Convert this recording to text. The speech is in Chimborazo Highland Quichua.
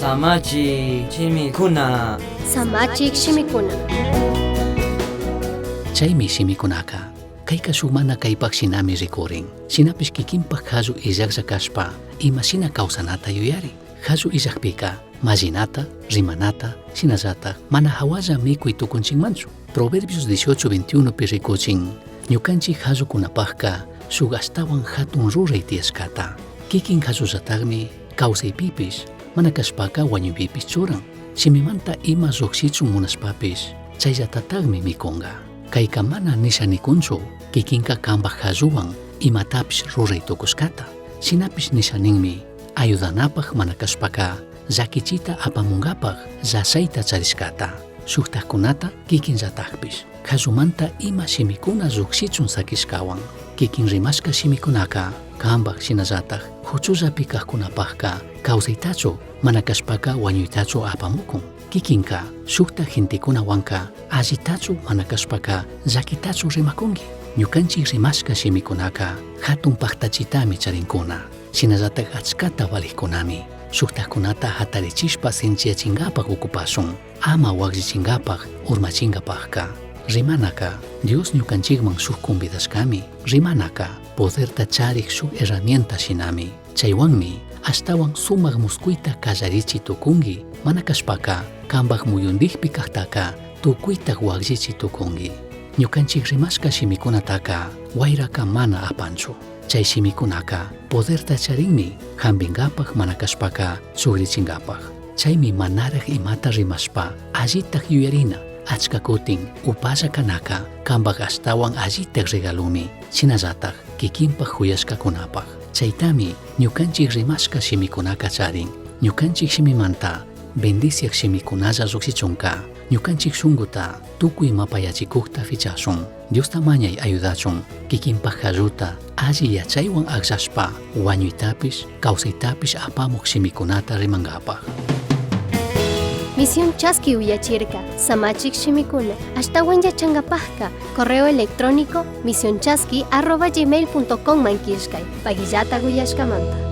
Samachik shimikuna. Samachik shimikuna. Chaymi shimikunaka kayka shuk mana kaypak shinami rikurin. Shinapish kikinpak hallu illaklla kashpa imashina kawsanata yuyari. Hallu illakpika mallinata, rimanata, shinallatak mana hawalla mikuy tukunchinmanchu. Proverbios 18:21 pi rikuchin ñukanchik hallukunapakka shuk ashtawan hatun ruray tiyashkata. Kikin hallullatakmi kawsaypipish mana kashpaka wañuypipish churan. Shimimanta ima llukshichun munashpapish chayllatatakmi mikunka. Kayka mana nisha nikunchu kikinka kanpak halluwan imatapish ruray tukushkata. Shinapish nisha ninmi ayudanapak mana kashpaka llakichita apamunkapak llasayta charishkata. Shuktakkunata kikinllatakpish. Hallumanta ima shimikuna llukshichun sakishkawan. Kikin rimashka shimikunaka kanpak shinallatak huchullapi kajkunapakka kawsaytachu mana kashpaka wañuytachu apamukun. Kikinka shuktak gentekunawanka allitachu mana kashpaka llakitachu rimakunki. Ñukanchik rimashka shimikunaka hatun paktachitami charinkuna. Shinallatak achkata valijkunami. Shuktakkunata hatarichishpa sinchiyachinkapak ukupashun. Ama wakllichinkapak urmachinkapakka. Rimanaka Dios ñukanchikman shuk convidashkami. Rimanaka poderta charik shuk herramienta shinami. Chaywanmi ashtawan sumak muskuyta kallarichi tukunki. Mana kashpaka kanpak muyundikpi kaktaka tukuytak wakllichi tukunki. Ñukanchik rimashka shimikunataka wayraka mana apanchu. Chay shimikunaka poderta charinmi hampinkapak mana kashpaka chukrichinkapak. Chaymi manaraj imata rimashpa allitak yuyarina. Achka kutin upalla kanaka kanpak ashtawan allitak regalumi. Shinallatak kikinpak huyashkakunapak. Chaytami ñukanchik rimashka shimikunaka charin. Ñukanchik shimimanta bendiciak shimikunalla llukshichunka. Ñukanchik shunkuta tukuy mapayachikukta fichashun. Diosta mañay ayudachun kikinpak halluta alli yachaywan akllashpa wañuytapish kawsaytapish apamuk shimikunata rimankapak. Misión Chaski uyachirka, Samachik shimikuna, ashtawan yachankapajka, correo electrónico misionchaski@gmail.com man killkay, pagillata uyashkamanta.